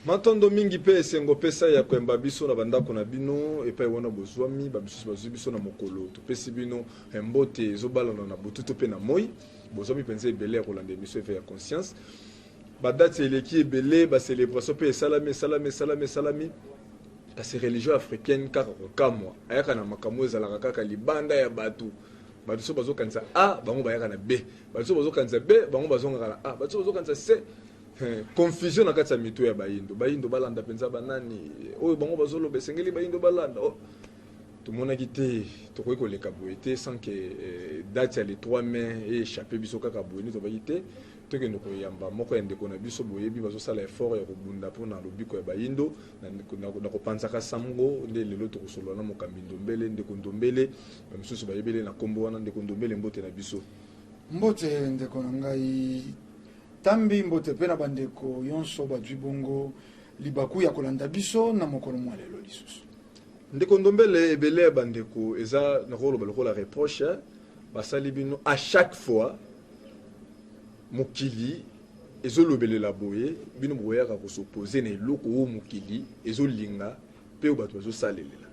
Matondo mingi mpe esengo pesa ya koyamba biso na bandako na bino epai wana bozwami, bamisusu bazwi biso na mokolo. Topesi bino mbote ezobalana na butu to mpe na moi. Bozwami mpenza ebele ya kolanda emission Eveil ya Conscience. Ba dates eleki ebele, ba celebrations mpe esalami, esalami, esalami, esalami. Kasi religion africaine kaka kokamwa, ayaka na makambo ezalaka kaka libanda ya bato. Bato soki bazokanisa A, bango bayaka na B. Bato soki bazokanisa B, bango bazongaka na A. Bato soki bazokanisa C, confusion na kati ya mito ya bayindo. Bayindo balanda mpenza banani oyo bango bazoloba, esengeli bayindo balanda. Oh, tomonaki te tokoki koleka boye te sans que date ya le 3 mai eéchappe biso kaka boye. Nde tobaki te tokende koyamba moko ya ndeko na biso, boyebi bazosala effort ya kobunda mpona lobiko ya bayindo na kopanzaka sango. Nde lelo tokosolola na mokambi Ndombele, ndeko Ndombele, bamisusu bayebele na nkombo wana. Ndeko Ndombele, mbote na biso. Mbote ndeko na ngai Tambi, mbote mpe na bandeko yonso bazwi bongo libaku ya kolanda biso na mokolo mwa lelo lisusu. Ndeko Ndombele, ebele ya bandeko eza nakoloba lokola reproche basali bino à chaque fois mokili ezolobelela boye, bino bokoyaka kosopose na eloko oyo mokili ezolinga mpe oyo bato bazosalelela.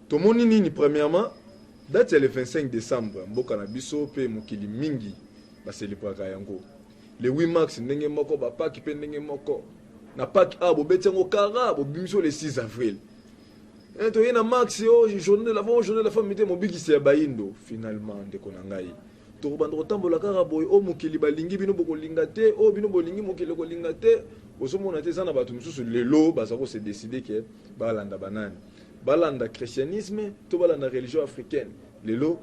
Tomoni nini? Premièrement, date ya le 25 décembre, mboka na biso mpe mokili mingi baselebraka yango. Le 8 mars ndenge moko, bapaki mpe ndenge moko. Na Pâques a bobeti yango kara, bobimisi le 6 avril. Toye na mars, oh, journée de la femme, journée de la femme te mobikisi ya bayindo. Finalement, ndeko na ngai, tokobanda kotambola kaka boye. Oyo mokili balingi, bino bokolinga te. Oyo bino bolingi, mokili kolinga te. Ozomona te, eza na bato mosusu lelo baza kose décider ke balanda banani, balanda christianisme to balanda religion africaine. Lelo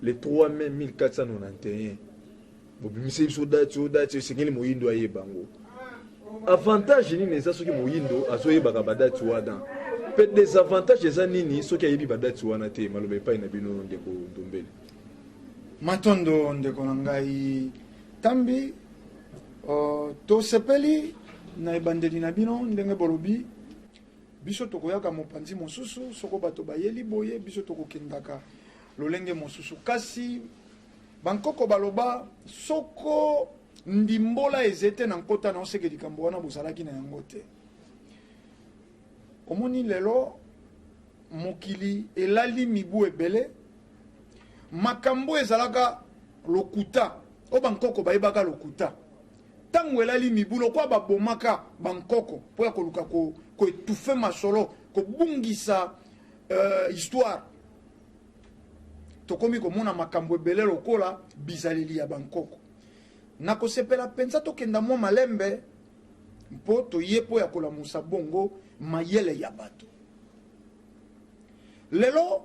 le 3 mai 1491 bobimisi biso date oyo. Date oyo esengeli moyindo ayeba yango. Avantage nini eza soki moyindo azoyebaka badate wana, mpe désavantage eza nini soki ayebi badate wana te? Maloba epai na bino, ndeko Ndombele. Matondo ndeko na ngai Tambi. Tosepeli na ebandeli na bino ndenge bolobi biso tokoyaka mopanzi mosusu. Soko bato bayeli boye, biso tokokendaka lolenge mosusu. Kasi bankoko baloba, soko ndimbola eze te na nkota na oseke likambo wana bozalaki na yango te. Omoni, lelo mokili elali mibu ebele, makambo ezalaka lokuta oyo bankoko bayebaka lokuta. Ntango elali mibu, lokola babomaka bankoko mpo ya koluka koétouffer masolo, kobungisa histoire, tokomi komona makambo ebele lokola bizaleli ya bankoko. Nakosepela mpenza tokenda mwa malembe mpo toye mpo ya kolamusa bongo mayele ya bato. Lelo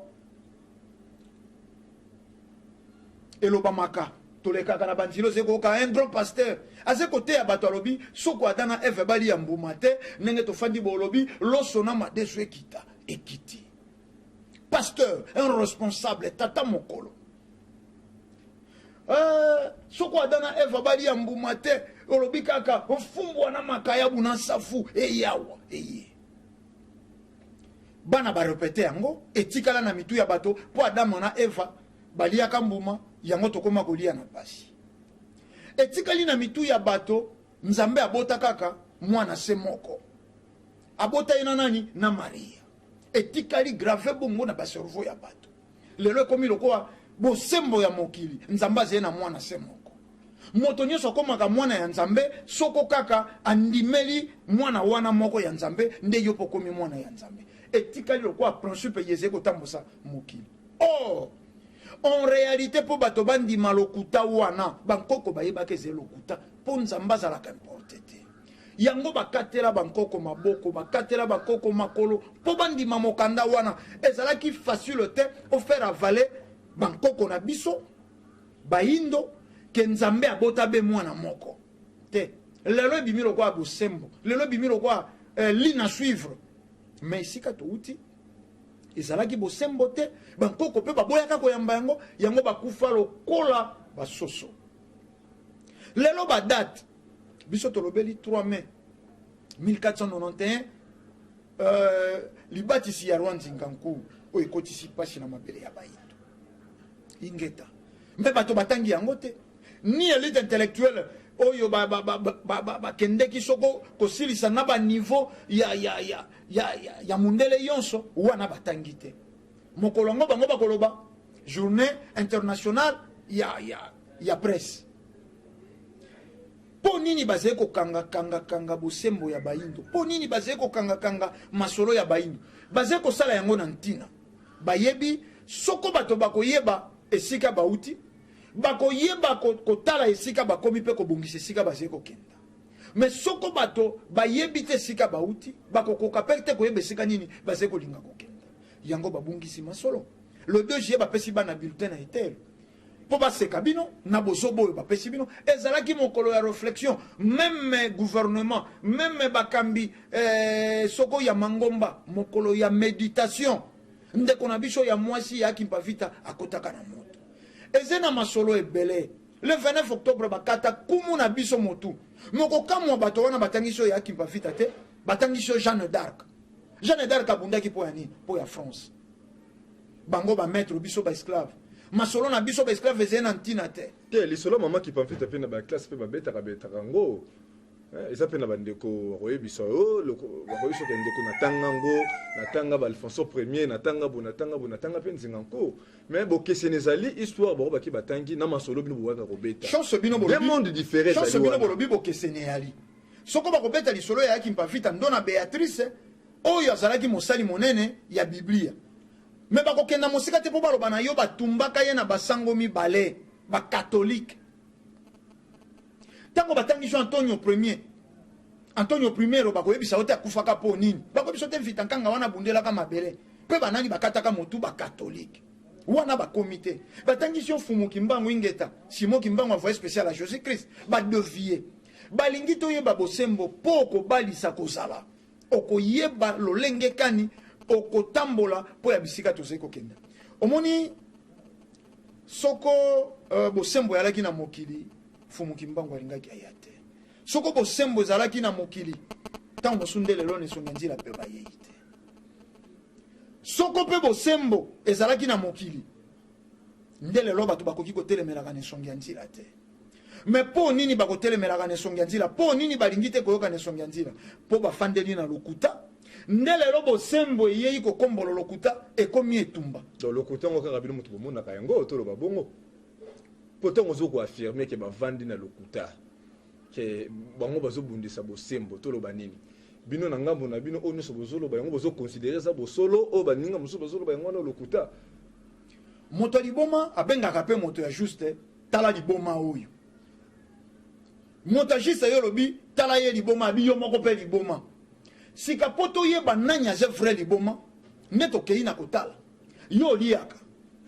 elobamaka, tolekaka na banzela, oze koyoka un grand pasteur aze koteya bato, alobi soko Adam na Eve balia mbuma te, ndenge tofandi bolobi loso na madeso ekita ekiti. Pasteur, un responsable, tata mokolo, soko Adam na Eva balia mbuma te, olobi kaka mfumbwa na makayabu na nsafu eyawa eye. Bana barépéter yango, etikala na mitu ya bato mpo Adamu na Eva baliaka mbuma yango, tokóma kolia na pasi. Etikali na mitu ya bato, Nzambe abota kaka mwana se moko, abota ye na nani? Na Maria. Etikali gravé bongo na bacerveau ya bato. Lelo ekomi lokola bosembo ya mokili, Nzambe azali na mwana se moko. Moto nyonso akomaka mwana ya Nzambe soko kaka andimeli mwana wana moko ya Nzambe, nde yo mpo okomi mwana ya Nzambe. Etikali lokola principe ye ezali kotambusa mokili. Or en réalité, mpo bato bandima lokuta wana, bankoko bayebaka ezali lokuta, mpo Nzambe azalaka importe te. Yango bakatela bankoko maboko, bakatela bankoko makolo mpo bandima mokanda wana. Ezalaki facile te ofaire avaler bankoko na biso bayindo ke Nzambe abota be mwana moko te. Lelo ebimi lokola bosembo, lelo ebimi lokola ligne à suivre, mais esika touti ezalaki bosembo te. Bankoko mpe baboyaka koyamba yango, yango bakufa lokola basoso. Lelo badate biso tolobeli 3 mai 1491, libatisi ya roi Nzinga Nkuwu oyo ekotisi mpasi na mabele ya bayindo. Ingeta. Mpe bato batangi yango te, ni élite intellectuelle. oyo bakendeki ba, ba, ba, ba, soko kosilisa na baniveau ya, ya, ya, ya, ya, ya mundele yonso wana batangi te. Mokolo yango bango bakoloba journée internationale ya, ya, ya presse. Mpo nini bazali kokangakangakanga bosembo ya bayindo? Mpo nini bazali kokangakanga masolo ya bayindo? Bazali kosala yango na ntina bayebi soko bato bakoyeba esika bauti, bakoyeba kotala esika bakomi mpe kobongisa esika bazali kokenda. Me soko bato bayebi te esika bauti, bakokoka mpe te koyeba esika nini bazali kolinga kokenda. Yango babungisi masolo. Le 2 juillet bapesi bana bulletin na etelo mpo baseka bino na bozoba oyo bapesi bino. Ezalaki mokolo ya réflexion, meme gouvernement, meme bakambi soko ya mangomba, mokolo ya méditation. Ndeko na biso ya mwasi ya Kimpa Vita akotaka na moto. Eze na masolo ebele. Le 29 octobre bakata kumu na biso motu. Mokokamwa bato wana batangisi oyo ya Kimpa Vita te, batangisi oyo Jeanne d'Arc. Jeanne d'Arc abundaki mpo ya nini? Mpo ya France. Bango ba maître biso ba esclave. Masolo na biso ba esclave ezali na ntina te. Te, lisolo mama Kimpa Vita mpe na baklasse mpe babetaka betaka yango. Eza mpe na bandeko bakoyebisa yo, bakoyebisa ke ndeko natanga ngo, natanga ba Alfonso Premier, natanga bo, natanga bo, natanga mpe nzinga nko. Mais bokeseni ezali histoire bango baki batangi na masolo bino bowaka kobeta. Chance bino bolobi. Deux mondes différents. Chance bino bolobi bokeseni eyali. Soko bakobeta lisolo ya Kimpa Vita ndo na Béatrice oyo azalaki mosali monene ya Biblia. Me bakokenda mosika te mpo baloba na yo batumbaka ye na basango mibale bakatolike. Ntango batangi Jean Antonio Premier, Antonio Primero, bakoyebisa yo te akufaka mpo nini. Bakoyebisa yo te Vita Nkanga wana abundelaka mabele mpe banani bakataka motu bakatolike wana bakomi te. Batangisi yo Mfumu Kimbangu Ingeta, Simon Kimbangu envoyé spécial à Jésus Christ, badevie. Balingi toyeba bosembo mpo okobalisa kozala, okoyeba lolenge kani okotambola mpo ya bisika tozali kokenda. Omoni soko bosembo ezalaki na mokili, Mfumu Kimbangu alingaki aya te. Soko bosembo ezalaki na mokili, ntango mosusu nde lelo na esongi ya nzila mpe bayei te. Soko mpe bosembo ezalaki na mokili, nde lelo bato bakoki kotelemelaka na esongi ya nzila te. Me mpo nini bakotelemelaka na esongi ya nzila? Mpo nini balingi te koyoka na esongi ya nzila? Mpo bafandeli na lokuta. Nde lelo bosembo eyei kokombola lokuta, ekomi etumba. Donc lokuta yango kaka bino moto bomonaka yango, toloba bongo. Mpo ntango ozo koaffirme ke bavandi na lokuta, ke bango bazobundisa bosembo, toloba nini? Bino na ngambo na bino oyo nyonso bozoloba yango bozoconsidere eza bosolo, oyo baninga mosusu bazoloba yango wana lokuta. Moto ya liboma abengaka mpe moto ya juste, tala liboma oyo. Moto ya juste yo olobi tala ye liboma, abi yo moko mpe liboma. Sika mpo toyeba nani aza vrai liboma, nde tokei na kotala. Yo oliaka,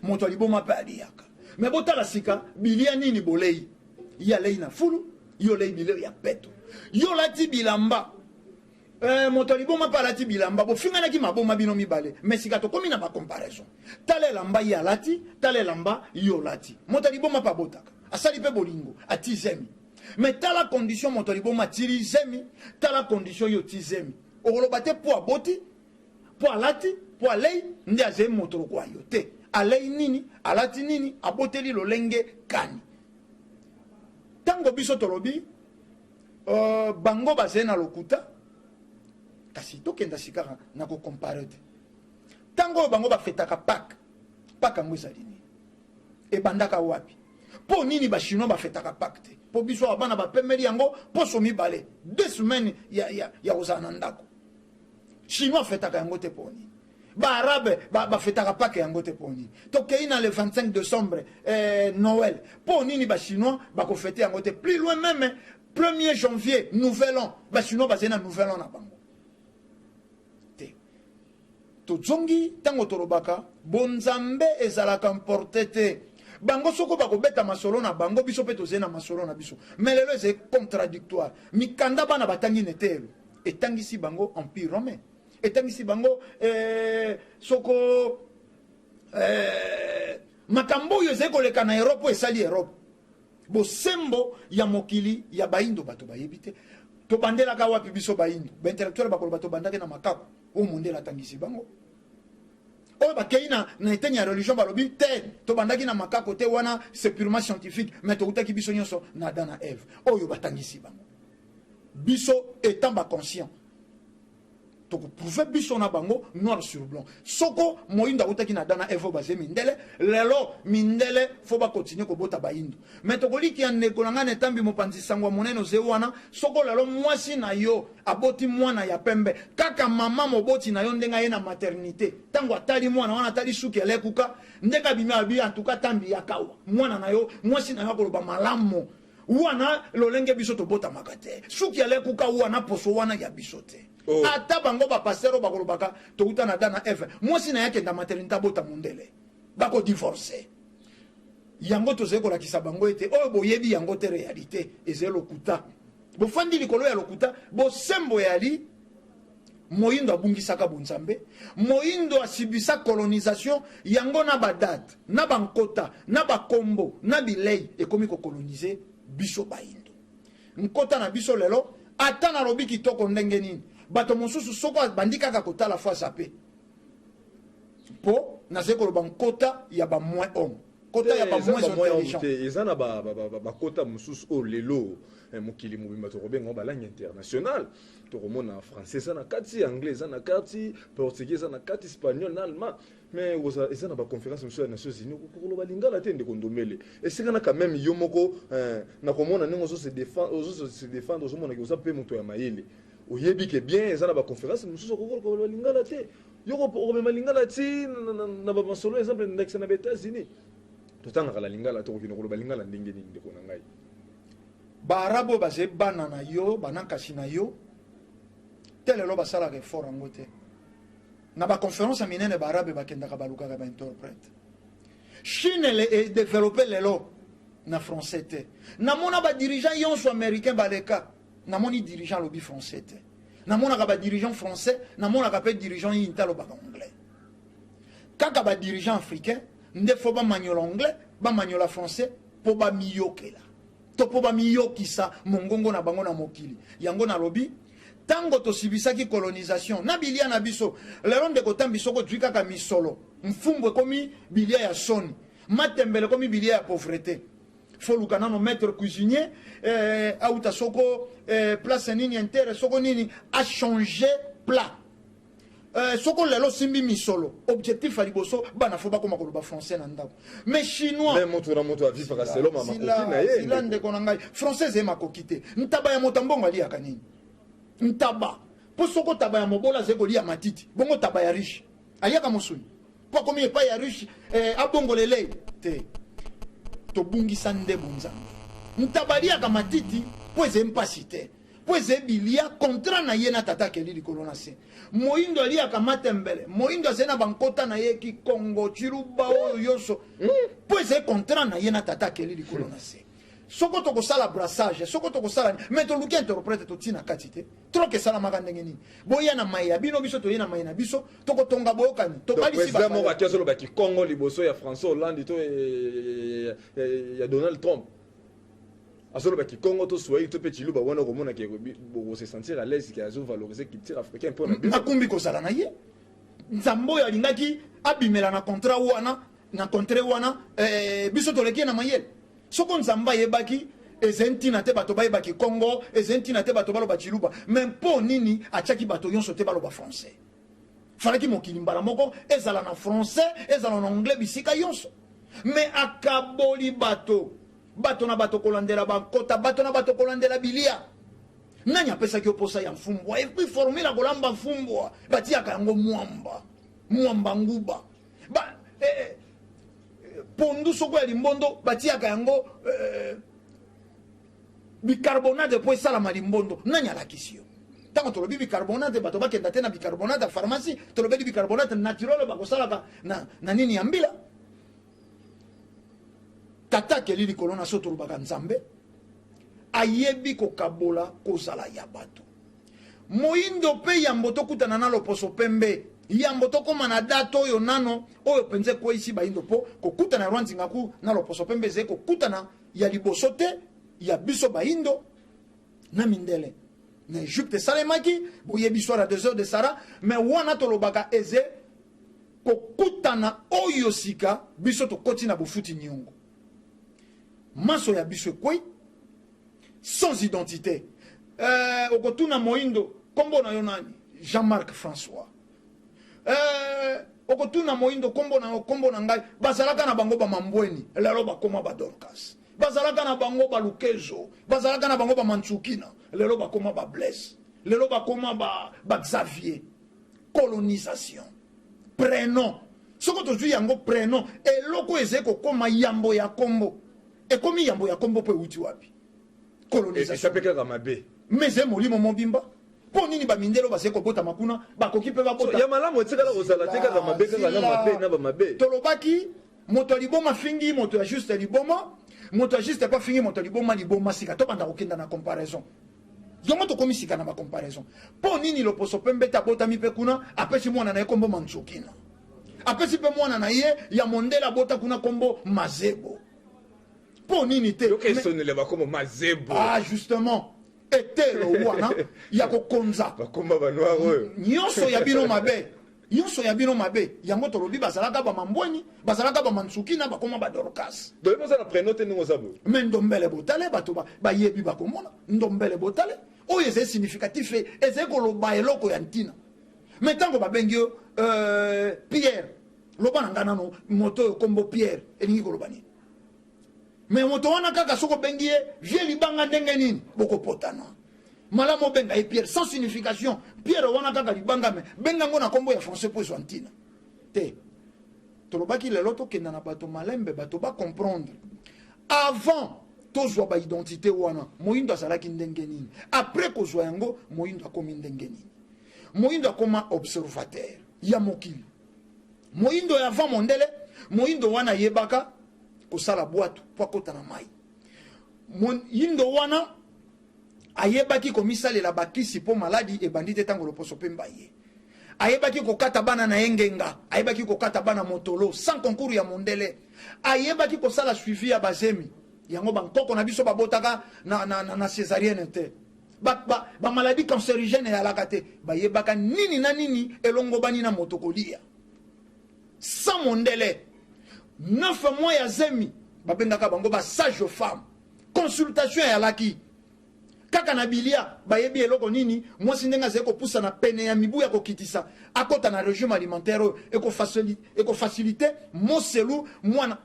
moto ya liboma mpe aliaka. Me botala sika bilia nini bolei. Ye alei na fulu, yo olei bilei ya peto. Yo olati bilamba, moto ya liboma mpe alati bilamba. Bofinganaki maboma bino mibale, me sika tokomi na bacomparaison. Tala elamba ye alati, tala elamba yo olati. Moto ya liboma mpe abotaka, asali mpe bolingo, ati zemi. Me tala condition moto ya liboma atili zemi, tala condition yo oti zemi. Okoloba te mpo aboti, mpo alati, mpo alei, nde azali moto lokola yo te. Alei nini, alati nini, aboteli lolenge kani. Ntango biso tolobi bango bazali na lokuta, kasi tokenda sikaka na kokompare te. Ntango oyo bango bafetaka Pâques, Pâques yango ezali nini? Ebandaka wapi? Mpo nini bachinois bafetaka Pâques te? Mpo biso awa bana bapemeli yango poso mibale, 2 semaines ya kozala na ndako. Chinois afetaka yango te mpo nini? Baarabe bafetaka Pâques yango te mpo nini? Tokei na le 25 décembre, Noël, mpo nini bachinois bakofete yango te? Plus loin même 1er janvier, nouvel an, bachinois bazali na nouvel an na bango te. Tozongi ntango tolobaka bonzambe ezalaka importe te. Bango soko bakobeta masolo na bango, biso mpe tozali na masolo na biso. Mais lelo ezali contradictoire. Mikanda bana batangi na eteyelo etangisi bango empire romain, etangisi bango soko makambo oyo ezali koleka na Europe, oyo esali Europe. Bosembo ya mokili ya bayindo bato bayebi te. Tobandelaka wapi biso bayindo? Baintellectuel bakoloba tobandaki na makako oyo mondele atangisi bango. Oyo bakei na eteni ya religion balobi te, tobandaki na makako te, wana c'est purement scientifique, mais toutaki biso nyonso na Adam na Eve. Oyo batangisi bango. Biso étant ba conscient, tokoprouve biso na bango noir sur blanc. Soko moyindo awutaki na Adam na Eve, oyo baze mindele lelo, mindele fo bakontinue kobota bayindo. Me tokoliki ya ndeko na ngai na etambi mopanzi sango ya monene oze wana. Soko lelo mwasi na yo aboti mwana ya pembe, kaka mama moboti na yo, ndenge aye na maternité, ntango atali mwana wana, atali suki elekuka, ndenge abimi, abi antuka tambi ya kawa mwana na yo, mwasi na yo akoloba malamu wana lolenge biso tobotamaka te, suki alekuka wana, poso wana ya biso te. Oh. Ata bango bapasteur oyo bakolobaka touta na Adam na Eve, mwasi na ye akenda maternité, abota mondele, bakodivorce. Yango tozali kolakisa bango ete oyo boyebi yango te, réalité ezali lokuta, bofandi likolo ya lokuta. Bosembo yali moyindo abungisaka bonzambe, moyindo asibisa colonisation yango na badate, na bankota, na bakombo, na bilei, ekomi kokolonize biso bayindo. Nkota na biso lelo, ata nalobi kitoko ndenge nini, bato mosusu soko abandi kaka kotala, fo azape, mpo nazali koloba nkota ya bamoins homme, nkota ya bamoins intelligent. Te, eza na bakota mosusu oyo lelo mokili mobimba tokobenga ngo balangue internationale. Tokomona français eza na kati, anglais eza na kati, portugais eza na kati, espagnol na allemand. Mais eza na baconférence mosusu ya Nations Unies, okoloba lingala te. Ndeko Ndombele, esika na quand même yo moko nakomona ndenge ozo se défendre, ozomonaki oza mpe moto ya mayele, oyebi ke bien eza na baconférence mosusu okokoloba lingala te. Yo okomema lingala ti na bamasolo, exemple ndakisa na baÉtats-Unis, totangaka na lingala, tokokende koloba lingala ndenge nini, ndeko na ngai? Baarabe oyo bazali bana na yo, banankasi na yo te, lelo basalaka effort yango te. Na baconférence ya minene, baarabe bakendaka, balukaka bainterprète. Chine edéveloppe lelo na français te. Namona badirigeant nyonso américain baleka, namoni dirigeant alobi français te. Namonaka badirigeant français, namonaka mpe dirigeant yini te alobaka anglais. Kaka badirigeant africain nde fo bamanyola anglais, bamanyola français, mpo bamiyokela to mpo bamiyokisa mongongo na bango na mokili. Yango nalobi, ntango tosibisaki colonisation na bilia na biso lelo, ndeko Tambi, soko ozwi kaka misolo, mfumbu ekomi bilia ya soni, matembele ekomi bilia ya pauvreté, foluka nano maître cuisinier auta soko place nini intere, soko nini, achange plat. Soko lelo osimbi misolo, objectif ya liboso, bana fo bakoma koloba français na ndako. Mais chinois Mais moto na moto avivaka selon makoki na ye. Sila, ndeko na ngai, français ezali makoki te. Ntaba ya moto mbongo aliaka nini? Ntaba, mpo soko taba ya mobola azali kolia matiti, bongo taba ya riche aliaka mosuni, mpo akomi epai ya riche abongola elei te. Tobungisa nde bonzambe. Ntaba aliaka matiti mpo ezali mpasi te, mpo ezali bilia contrat na ye na tata akeli likolo na se. Moyindo aliaka matembele, moyindo azali na bankota na ye, kikongo, chiluba, oyo nyonso, mpo ezali contrat na ye na tata akeli likolo na se. Soko tokosala brassage, soko tokosala, mais toluki interprète, totina kati te. Troc esalamaka ndenge nini? Boya na mai ya bino, biso toye na mai na biso, tokotonga boyokani, tobalisi. Président moko ati azoloba kikongo liboso ya François Hollande to ya Donald Trump, azoloba kikongo to swahili to mpe chiluba wana, okomona ke bokose sentir à l'aise ke azovaloriser culture africaine mpo na bino. Nakumbi kozala na ye. Nzambe oyo alingaki abimela na contrat wana, na contre wana, biso toleki ye na mayele. Soko Nzambe ayebaki ezali ntina te bato bayebaki Kongo, ezali ntina te bato baloba chiluba, mais mpo nini atiaki bato nyonso te baloba français? Falaki mokili mbala moko ezala na français, ezala na anglais, bisika nyonso. Mais akaboli bato, bato na bato kolandela bankota, bato na bato kolandela bilia. Nani apesaki yo posa ya mfumbwa? Et puis formule ya kolamba mfumbwa, batiaka yango mwamba, mwamba nguba ba, pondu soko ya limbondo, batiaka yango bicarbonate mpo esalama limbondo. Nani alakisi yo? Ntango tolobi bicarbonate, bato bakenda te na bicarbonate ya pharmacie, tolobeli bicarbonate naturel bakosalaka na nini ya mbila. Tata akeli likolo na so, tolobaka Nzambe ayebi kokabola kozala ya bato moyindo. Mpe yambo tokutana na loposo pembe, yambo tokóma na date oyo nano oyo mpenza ekweyisi bayindo, mpo kokutana ya Roi Nzingaku na loposo pembe ezali kokutana ya liboso te ya biso bayindo na mindele. Na Egypte esalemaki, boyebi histoire ya désert de Sahara. Mais wana tolobaka eze Kokutana oyo sika biso tokoti na bofuti niongo. Manso ya biso ekwei sans identité. Okotuna moindo kombo na yo nani? Jean-Marc François. Okotuna moindo kombo na yo, kombo na ngai. Bazalaka na bango ba mambweni, lelo bakoma ba Dorcas. Bazalaka na bango ba Lukezo, bazalaka na bango ba Mantsukina, lelo bakoma ba Blaise, lelo bakoma ba Xavier. Colonisation. Prénom. Soko tozwi yango prénom, eloko ezali kokoma yambo ya kombo. Ekomi yambo ya kombo po euti wapi? Colonisation. Eza pe kaka mabe. Mais ezali molimo mobimba. Po nini ba mindelo bazali kobotama kuna, bakoki pe babota. So, ya malamu etikala kozala te kaka mabe, kaka na mabe, na ba mabe. Tolobaki, moto ya liboma afingi moto ya juste liboma, moto ya juste pe afingi moto ya liboma liboma sika. Tobanda kokenda na comparaison. Yango tokomi sika na ba comparaison. Po nini loposo pembe te abotami pe kuna, apesi mwana na ye kombo Manzukina. Apesi pe mwana na ye ya mondele abota kuna kombo Mazebo. Po nini te? Yoka esonele ba kombo Mazebo. Ah justement, etelo wana ya kokonza. Ba kombo ba noir oyo. Nyonso ya bino mabe. Nyonso ya bino mabe. Yango tolobi bazalaka ba mambweni, bazalaka ba Manzukina, bakoma ba Dorcas. Donc oza na prénom te ndenge oza boye. Mais Ndombele botale bato bayebi bakomona Ndombele botale oyo ezali significatif, ezali koloba eloko ya ntina. Mais ntango babengi yo Pierre, loba na nga nano moto oyo kombo Pierre elingi koloba nini? Mais moto wana kaka soko obengi ye vieux libanga ndenge nini bokopotana. Malamu obenga ye Pierre sans signification. Pierre wana kaka libanga, mais benga ngo na kombo ya français po ezwa ntina. Te. Tolobaki lelo tokenda na bato malembe, bato ba comprendre. Avant tozwa ba identité wana, moyindo azalaki ndenge nini? Après kozwa yango, moyindo akomi ndenge nini? Moyindo akoma observateur ya mokili. Moyindo ya avant mondele, moyindo wana ayebaka kosala bwatu po akota na mai. Moyindo wana ayebaki komisalela bakisi po maladi ebandi te tango loposo pemba ye. Ayebaki kokata bana na ye ngenga, ayebaki kokata bana motolo sans concours ya mondele. Ayebaki kosala suivi ya bazemi. Yango bankoko na biso babotaka na césarienne te. Ba maladie cancérigène eyalaka te. Bayebaka nini na nini elongobani na moto kolia. Sans mondele. 9 mois ya zemi, babengaka bango ba sage femme. Consultation eyalaki. Kaka na bilia, bayebi eloko nini, mwasi ndenge azali kopusa na pene ya mibu ya kokitisa, akota na régime alimentaire oyo, ekofacilite moselu mwana.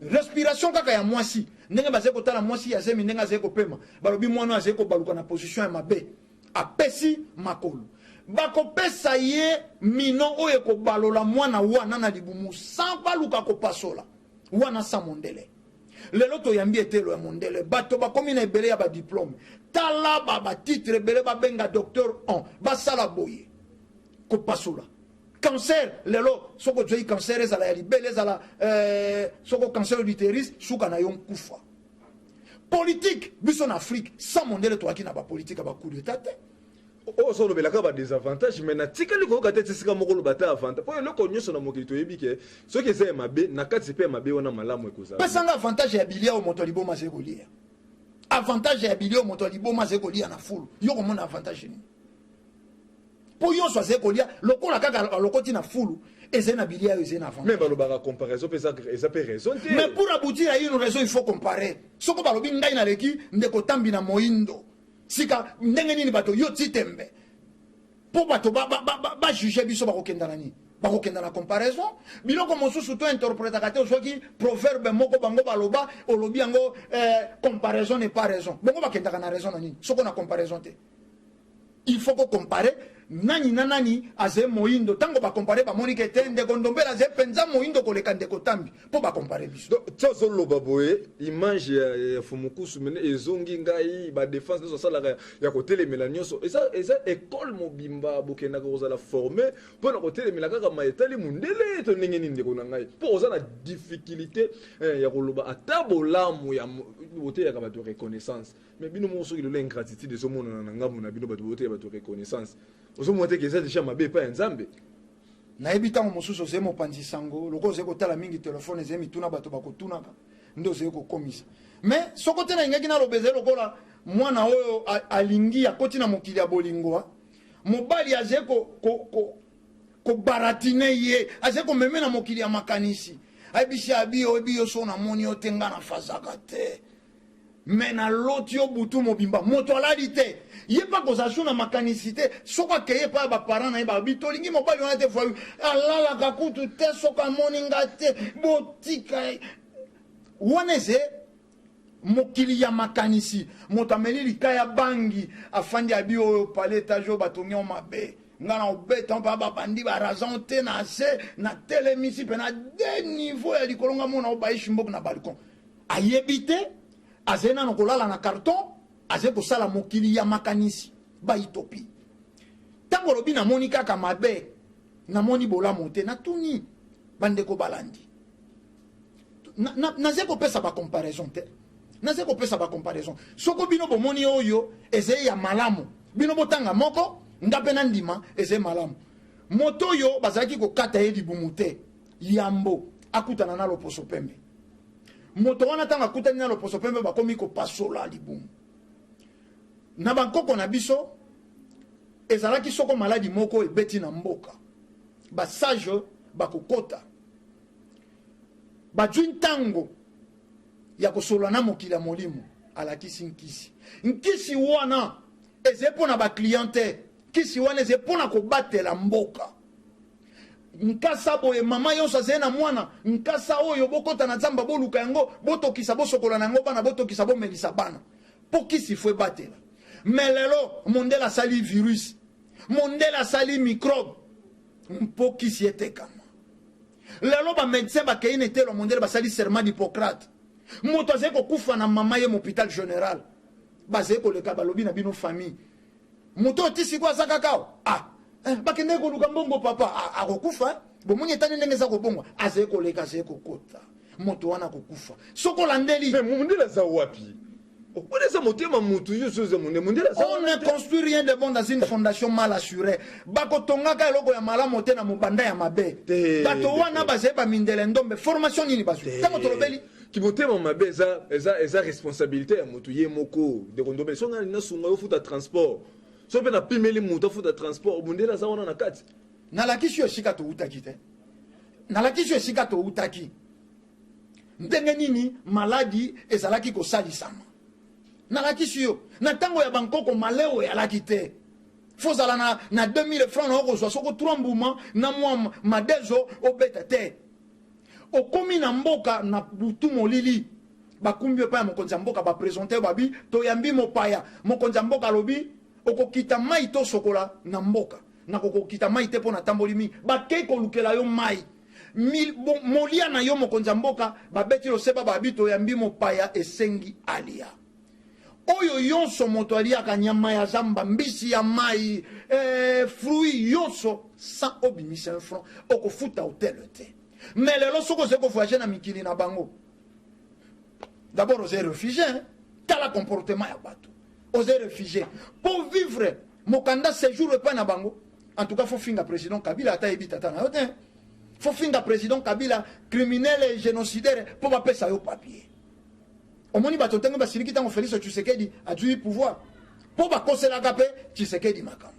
Respiration kaka ya mwasi, ndenge bazali kotala mwasi ya zemi, ndenge azali kopema, balobi mwana oyo azali kobaluka na position ya mabe, apesi makolo. Bakopesa ye mino oyo ekobalola mwana wana na libumu sans baluka kopasola, wana sans mondele. Lelo toyambi etelo ya mondele, bato bakomi na ebele ya ba diplôme. Tala ba titre ebele babenga docteur on, basala boye kopasola. Cancer lelo soko ozwi cancer ezala ya libele, ezala soko cancer d'utérus, suka na yo nkufa. Politique biso na Afrique sans mondele toaki na ba politique ya ba coup d'état te. Oyo ozolobelaka ba désavantage, mais natikali koyoka te esika moko oloba ta avantage. Po eloko nyonso na mokili toyebi ke soki eza ya mabe, na kati pe ya mabe wana malamu ekozala. Pesanga avantage ya bilia oyo moto ya liboma azali kolia. Avantage ya bilia oyo moto ya liboma azali kolia na fulu. Yo komona avantage nini? Po nyonso azali kolia lokola kaka alokoti na fulu, ezali na bilia oyo ezali na avantage. Mais balobaka comparaison pe eza pe raison te. Mais pour aboutir à une raison, il faut comparer. Soko balobi ngai naleki ndeko tambi na moindo. Sika ndenge nini bato yo titembe po bato ba juger biso bakokenda na nini? Bakokenda na comparaison. Biloko mosusu to interprétaka te, soki proverbe moko bango baloba, olobi yango comparaison n'est pas raison. Bongo bakendaka na raison na nini? Soko na comparaison te. Il faut ko comparer nani na nani aze moindo. Tango ba comparer ba moni ke te ndeko ndombela aze penza moindo koleka ndeko tambi po ba comparer biso. Donc tsozo loba boye image ya Fumukusu mene ezongi ngai ba défense nyonso salaka ya kotelemela nyonso. Eza, eza école mobimba bokendaka kozala formé po na kotelemela kaka maetali mundele to ndenge nini ndeko na ngai. Po oza na difficulté ya koloba ata bolamu ya boteyaka bato reconnaissance. Mais bino moko soki lelo ingratitude ezomonana na ngambo na bino bato boteya bato reconnaissance. Ozomona te ke eza déjà mabe epai ya Nzambe. Nayebi ntango mosusu ozali mopanzi sango, lokola ozali kotala mingi telefone, ezali mituna bato bakotunaka nde ozali kokomisa. Mais soko te nalingaki naloba ezali lokola mwana oyo alingi akoti na mokili ya bolingo, mobali azali Kobaratine ye, azali komeme na mokili ya makanisi. Ayebisi abi, oyebi yo so namoni yo te, nga nafazaka te. Me naloti yo butu mobimba, moto alali te. Ye mpe akozala su na makanisi te. Soko akei epai ya baparent na ye, balobi tolingi mobali wana te, voyou. Alalaka kutu te soko amoni nga te, botika ye. Wana eze mokili ya makanisi. Moto ameli likaya bangi, afandi abi oyo palais etage oyo batongi yango mabe, nga na obeta mpe babandi barazan te na se, na telemisi mpe na de niveau ya likolo, nga mona obayishi mboka na balcon. Ayebi te, azali nano kolala na carton, azali kosala mokili ya makanisi, ba utopie. Ntango olobi namoni kaka mabe, namoni bolamu te, natuni bandeko balandi, nazali kopesa ba comparaison te, nazali kopesa ba comparaison. Soko bino bomoni oyo ezali ya malamu, bino botanga moko, nga mpe nandima ezali malamu. Moto oyo bazalaki kokata ye libumu te, yambo akutana na loposo pembe. Moto wana ntango akutani na loposo pembe, bakomi kopasola libumu. Na bankoko na biso ezalaki soko maladi moko ebeti na mboka, basage bakokota, bazwi ntango ya kosolola na mokili ya molimo, alakisi nkisi. Nkisi wana ezali mpo na baclient te, nkisi wana ezali mpo na kobatela mboka. Nkasa boye mama nyonso azali na mwana, nkasa oyo bokota na zamba, boluka yango, botokisa, bosokola na yango bana, botokisa, bomelisa bana, mpo kisi fo ebatela. Me lelo mondele asali virus, mondele asali microbe mpo kisi etekama. Lelo bamédecin bakei na etelo mondele, basali serment d'Hippocrate. Moto azali kokufa na mama ye hôpital général, bazali koleka, balobi na bino famille, moto oyo ti sikoyo aza kaka ah, bakendeki koluka mbongo, papa ah, akokufa. Bomoni etani ndenge eza kobongwa, azali koleka, azali kokota, moto wana akokufa soki olandeli. Mais mondele aza wapi? Wana eza motema mutu yo so eza mondele, mondele aza On ne construit rien de bon dans une fondation mal assurée. Bakotongaka eloko ya malamu te na mobanda ya mabe. Bato wana bazali bamindele ndombe, formation nini bazwi? Ntango tolobeli Kimotema mabe eza responsabilité ya motu ye moko. Ndeko Ndombele, so ngai nasunga yo futa transport, so mpe napimeli motu afuta transport, mondele aza wana na kati. Nalakisi yo esika toutaki te, nalakisi yo esika toutaki, ndenge nini maladi ezalaki kosalisama. Nalakisi yo na ntango ya bankoko, maleo eyalaki te. Fozala na 2000 francs na okozwa soko 3 mbuma na mwa madezo obeta te. Okomi na mboka na butu molili, bakumbi epai ya mokonzi ya mboka, bapresente, babi toyambi mopaya. Mokonzi ya mboka alobi okokita mai tosokola na mboka. Nakokokita mai te mpo natamboli mingi. Bakei kolukela yo mai, molia na yo mokonzi ya mboka, babeti loseba, babi toyambi mopaya, esengi alia oyo nyonso moto aliaka, nyama ya zamba, mbisi ya mai, fruit nyonso, sans obimisa un franc, okofuta hotel te. Mais lelo soki ozali kovoyage na mikili na bango, d'abord ozali réfugié. Tala comportement ya bato, ozali réfugié pour vivre mokanda séjour epai na bango. En tout cas faut finga président Kabila, ata yebi tata na yo te, faut finga président Kabila criminel et génocidaire mpo bapesa yo papier. Omoni bato ntango basiliki, ntango Félix Tshisekedi azwi pouvoir, mpo bakoselaka mpe Tshisekedi makambo.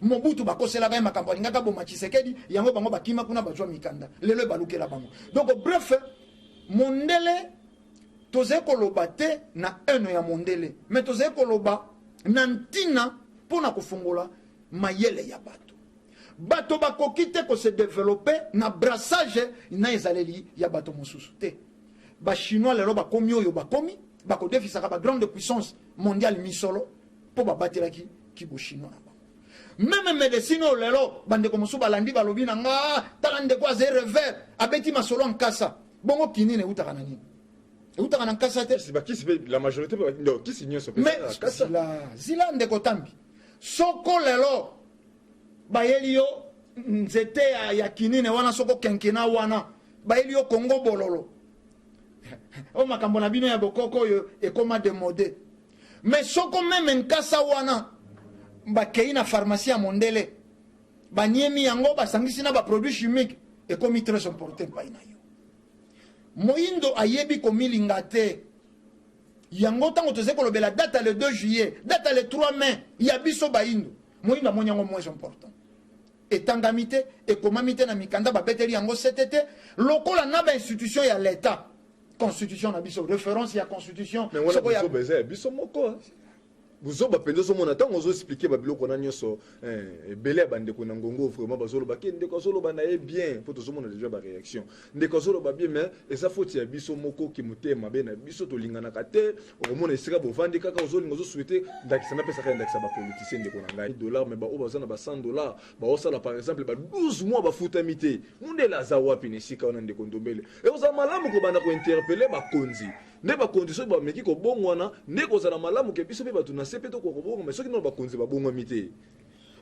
Mobutu bakoselaka ye makambo, alingaka boma Tshisekedi, yango bango bakima kuna, bazwa mikanda, lelo ebalukela bango. Donc bref, mondele tozali koloba te na haine ya mondele, mais tozali koloba na ntina mpo na kofongola mayele ya bato. Bato bakoki te kose développer na brassage na ezaleli ya bato mosusu te. Bachinois lelo bakomi oyo bakomi, bakodefisaka bagrande puissance mondiale misolo mpo babatelaki kibochinois na bango. Même médecine oyo lelo bandeko mosusu balandi, balobi na nga, tala ndeko azali revers, abeti masolo ya nkasa. Bongo kinini eutaka na nini? Eutaka na nkasa te? Bakisi mpe, la majorité mpe kisi nyonso mpe. Mais zila, zila, ndeko Tambi, soko lelo bayeli yo nzete ya kinine wana, soko kenkena wana, bayeli yo Kongo bololo, oyo makambo na bino ya bokoko oyo ekoma démodé. Mais soko même nkasa wana bakei na pharmacie ya mondele, baniemi yango, basangisi na baproduit chimique, ekomi très important epai na yo. Moyindo ayebi komilinga te. Yango ntango tozali kolobela date le 2 juillet, date le 3 mai ya biso bayindo, moyindo amoni yango moins important. Etangami te, ekomami te na mikanda, babeteli yango sete te, lokola na bainstitution ya l'État. Constitution na biso, référence ya constitution. Mais wana buzoba eza ya biso moko. Buzoba mpenza. Ozomona, ntango ozoexpliquer babiloko wana nyonso, ebele ya bandeko na ngongo vraiment bazoloba ke ndeko azoloba na ye bien, mpo tozomona déjà baréaction. Ndeko azoloba bien, mais eza faute ya biso moko ke motema mabe na biso, tolinganaka te. Okomona esika bovandi kaka, ozolinga, ozosouhaiter. Ndakisa napesaka ya ndakisa bapoliticien, ndeko na ngai, dollar, mais baoyo baza na ba 100 $, baosala par exemple ba 12 mois bafutami te. Mundele aza wapi na esika wana? Ndeko Ndombele, ekozala malamu kobanda kointerpeller bakonzi nde bakonzi soki bameki kobongwana nde kozala malamu ke biso mpe bato na se mpe tokoka kobongama. Soki nano bakonzi babongwami te.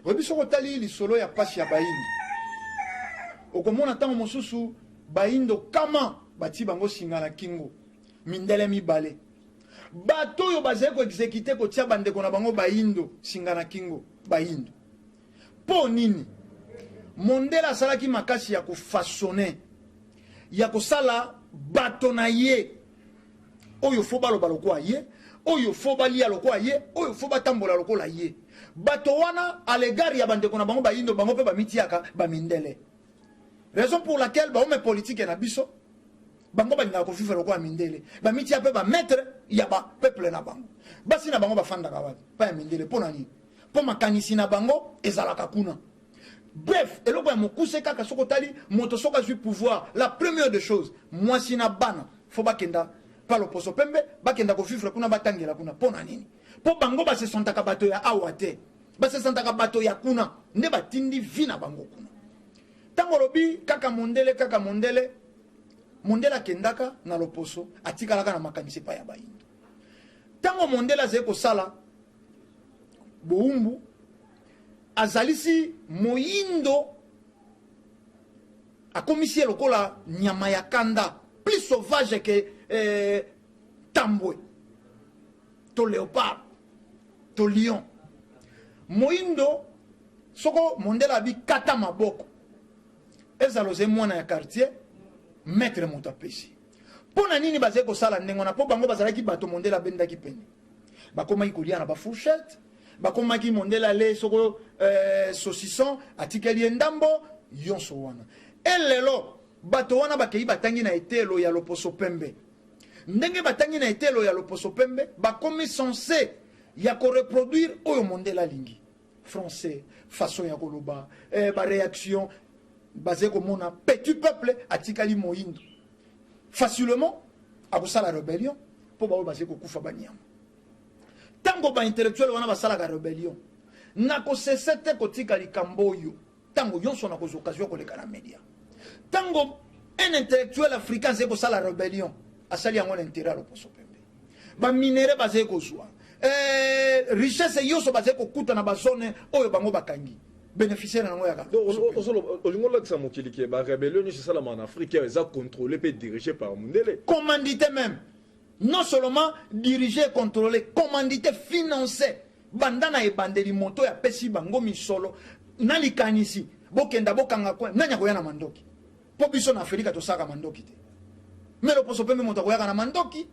Oyebi, soki otali lisolo ya pasi ya Bayindo, okomona ntango mosusu Bayindo kama bati bango singa na kingo, mindele mibale, bato oyo bazali koexécuter kotia bandeko na bango Bayindo singa na kingo. Bayindo, mpo nini mondele asalaki makasi ya kofaçonner, ya kosala bato na ye oyo faut baloba lokola ye, oyo faut balia lokola ye, oyo faut batambola lokola ye? Bato wana, à l'égard ya bandeko na bango Bayindo, bango mpe bamitiaka bamindele. Raison pour laquelle bahomme politique na biso, bango balingaka kovivre lokola mindele, bamitia mpe bamaître ya bapeuple na bango. Basi na bango bafandaka wapi? Pa ya mindele. Mpo na nini? Mpo makanisi na bango ezalaka kuna. Bref, eloko ya mokuse kaka, soki otali moto, soki azwi pouvoir, la première des choses, mwasi na bana faut bakenda pa loposo pembe, bakenda kovivre kuna, batangela kuna. Mpo na nini? Mpo bango basesentaka bato ya awa te, basesentaka bato ya kuna, nde batindi vie na bango kuna. Ntango olobi kaka mondele, kaka mondele, mondele akendaka na loposo, atikalaka na makanisi epai ya Bayindo. Ntango mondele azali kosala bowumbu, azalisi moyindo, akomisi ye lokola nyama ya kanda, plus sauvage ke tambwe to léopard to lion. Moyindo, soko mondele abi kata maboko, ezala ozali mwana ya quartier, maître moto apesi. Mpo na nini bazali kosala ndenge wana? Mpo bango bazalaki bato mondele abendaki pene, bakomaki kolia na bafourchette, bakomaki mondele ale soko saucisson, atikeli ye ndambo nyonso wana. Elelo bato wana bakei, batangi na etelo ya loposo pembe. Ndenge batangi na etelo ya loposo pembe, bakomi censé ya koreproduire oyo mondele alingi: français, façon ya koloba, baréaction. Bazali komona petit peuple atikali moyindo, facilement akosala rébellion, mpo baoyo bazali kokufa banyama. Ntango baintellectuel wana basalaka rébellion, nakosese te kotika likambo oyo. Ntango nyonso nakozwa occasion koleka na média, ntango un intellectuel africain azali kosala rébellion, asali yango na intérêt ya loposo pembe. Baminerais bazali kozwa, richesse nyonso bazali kokuta na bazone oyo bango bakangi, bénéficiaire yango yaka. Olingi olakisa mokili ke barébellion nyonso esalamaka na Afrique eza contrôlé mpe dirigé par mundele? Commandité même. Non seulement dirigé, contrôlé, commandité, financé. Banda na ebandeli, moto oyo apesi bango misolo na likanisi: bokenda, bokanga coin. Nani akoya na mandoki? Mpo biso na Afrika tosalaka mandoki te. Mais loposo pembe moto akoyaka na mandoki,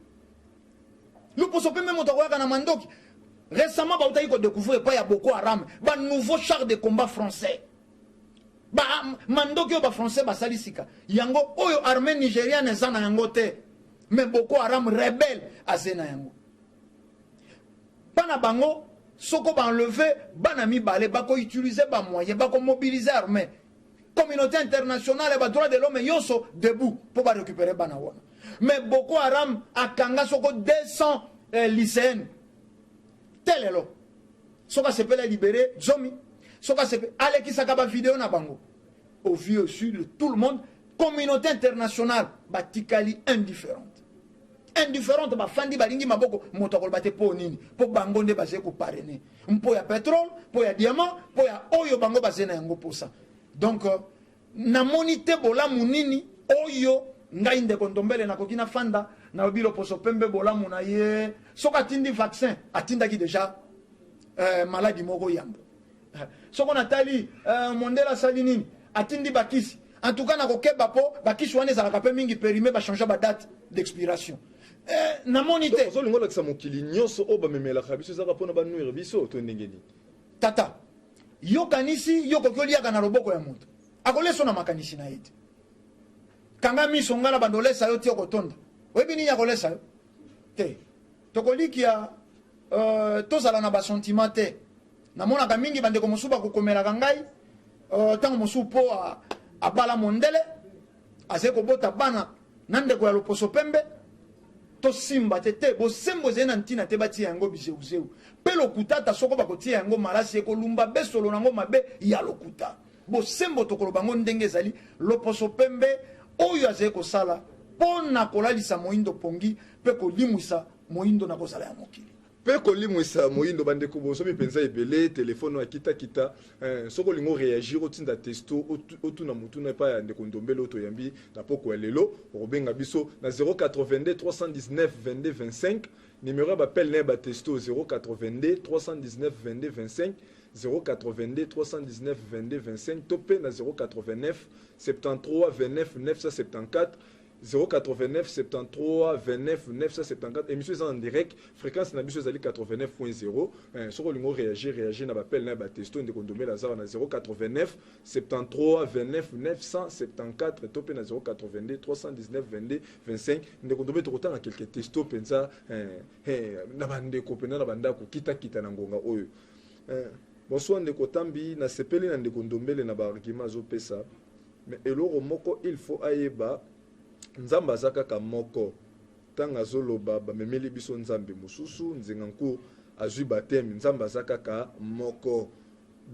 loposo pembe moto akoyaka na mandoki. Récemment bautaki kodécouvrir epai ya Boko Haram banouveau char de combat français, ba mandoki oyo bafrançais basali sika, yango oyo armée nigériane eza na yango te, mais Boko Haram rebelle aze na yango. Mpa na bango, soko baenlever bana mibale, bakoutiliser bamoyen, bakomobiliser armée, communauté internationale ya badroit de l'homme nyonso debout mpo barécupérer bana wana. Mais Boko Haram akanga soko 200 lycéenne te. Lelo soki asepeli, alibérer 10. Soki asepeli, alekisaka bavideo na bango au vu au su de tout le monde. Communauté internationale batikali indifférente, indifférente. Bafandi, balingi maboko, moto akoloba te. Mpo nini? Mpo bango nde bazali koparrainer, mpo ya pétrole, mpo ya diamant, mpo ya oyo bango bazali na yango posa. Donc namoni te bolamu nini oyo ngai ndeko Ndombele nakoki nafanda, nalobi loposo pembe bolamu na ye. Soki atindi vaccin, atindaki déjà maladi moko yambo. Soko natali mondele asali nini? Atindi bakisi. En tout cas nakokeba, mpo bakisi wana ezalaka mpe mingi périmé, bachange badate d'expiration. Namoni te. Ozolinga olakisa mokili nyonso oyo bamemelaka biso ezaka mpona banuire biso to ndenge nini? Tata, Yo kanisi yo koki oliaka na loboko ya moto. Akoleso na makanisi na ye te. Kanga miso ngala bando olesa yo ti okotonda. Oyebi nini akolesa yo? Te. Tokolikia tozala na ba sentiment te. Namonaka mingi bandeko mosusu bakokomelaka ngai ntango mosusu mpo abala mondele azali kobota bana na ndeko ya loposo pembe. Tosimba te te bosembo ezali na ntina te batia yango bizeuzeu mpe lokuta. Ata soko bakotia yango malasi ekolumba besolo nango mabe ya lokuta. Bosembo tokoloba yango ndenge ezali. Loposo pembe oyo azali kosala mpo na kolalisa moindo pongi mpe kolimwisa moindo na kozala ya mokili. Mpe kolimwisa moyindo. Bandeko, bozomi mpenza ebele telefone oyo akitakita. Soki olingi oréagir, otinda texto, otuna motuna epai ya ndeko Ndombele oyo toyambi na poko ya lelo, okobenga biso na 082 319 22 25. Numéro ya baappel na ya batexto: 082 319 22 25, 082 319 22 25, to mpe na 089 73 29 974, 089 73 29 974. Émission eza en direct, fréquence na biso ezali 89.0. Soki olingi réagir, réagir na baappel na batexto. Ndeko Ndombele aza wana, 089 73 29 974 to mpe na 082 319 22 25. Ndeko Ndombele, tokotanga quelques texto mpenza na bandeko mpenza na bandako kitakita na ngonga oyo. Bonsoir ndeko Tambi, nasepeli na ndeko Ndombele na baargument azopesa, mais eloko moko il faut ayeba: Nzambe aza kaka moko. Ntango azoloba bamemeli biso nzambe mosusu, nzenga nku azwi baptême. Nzambe aza kaka moko.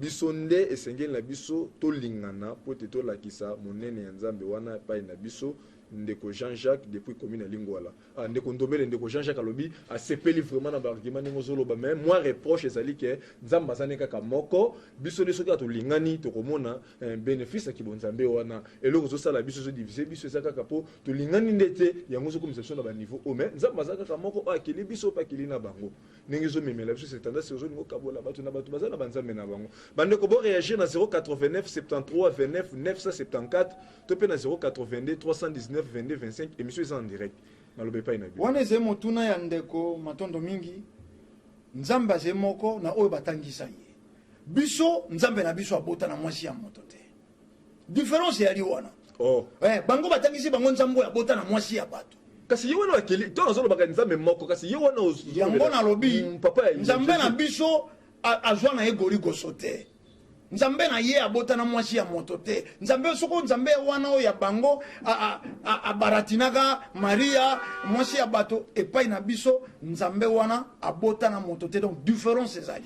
Biso nde esengeli na biso tolingana mpo ete tolakisa monene ya Nzambe wana epai na biso. Ndeko Jean-Jacques depuis commune ya Lingwala. Ah, ndeko Ndombele, ndeko Jean-Jacques alobi asepeli vraiment na baargument ndenge ozoloba, mais moi reproche ezali ke Nzambe aza ne kaka moko. Biso nde soki tolingani, tokomona bénéfice ya kibonzambe wana. Eloko ezosala biso, ezodivise biso, eza kaka mpo tolingani nde te. Yango ezokomisa biso na baniveau oyo. Mais Nzambe aza kaka moko oyo akeli biso mpe akeli na bango. Ndenge ezomemela biso, c'est tendance ozolinga okabola bato na bato baza na banzambe na bango. Bandeko, boréagir na 089 73 29 974 to mpe na 082 319 22 25. Émission eza en direct, maloba epai na bino. Wana ezali motuna ya ndeko. Matondo mingi. Nzambe azali moko na oyo batangisa ye. Biso, Nzambe na biso abota na mwasi ya moto te. Différence eyali wana. Oh. Bango batangisi bango Nzambe oyo abota na mwasi ya bato. Kasi ye wana akeli to nazolobaka Nzambe moko, kasi ye wana Yango nalobi. Papa ya Nzambe na biso azwa na ye goligoso te. Nzambe na ye abota na mwasi ya moto te. Nzambe, soko Nzambe wana oyo ya bango abaratinaka Maria mwasi ya bato, epai na biso Nzambe wana abota na moto te. Donc différence ezali.